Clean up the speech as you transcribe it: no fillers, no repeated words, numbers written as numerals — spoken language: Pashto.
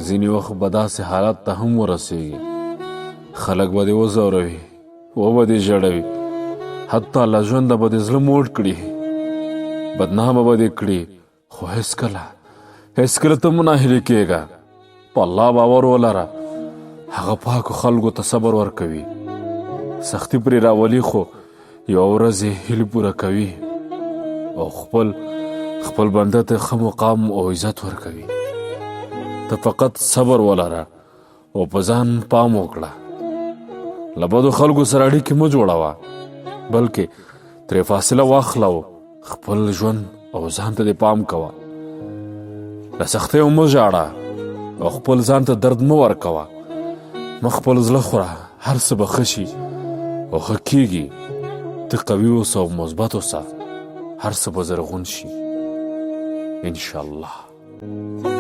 ځینې وخت به داسې حالت ته هم ورسېږي، خلک به دې وځوروي، وبه دې ژړوي، حتی له ژونده به دې زړه موړ کړي، بدنامه به دې کړي، خو هېڅکله هېڅکله ته مه ناهیلې کېږه. په الله باور ولره، هغه پاکو خلکو ته صبر ورکوي، سختي پرې راولي، خو یوه ورځ یې هیلې پوره کوي او خپل خپل بنده ته ښه مقام او عزت ورکوي. ته فقط صبر ولره او په ځان پام وکړه. له بدو خلکو سره اړیکې مه جوړوه، بلکې ترې فاصله واخله او خپل ژوند او ځان ته دې پام کوه. له سختیو مه ژاړه او خپل ځان ته درد مه ورکوه. مه خپل زړه خوره، هر څه به ښه شي او ښه کیږي. ته قوي اوسه او مثبت اوسه، هر څه به زرغون شي ان شاء الله.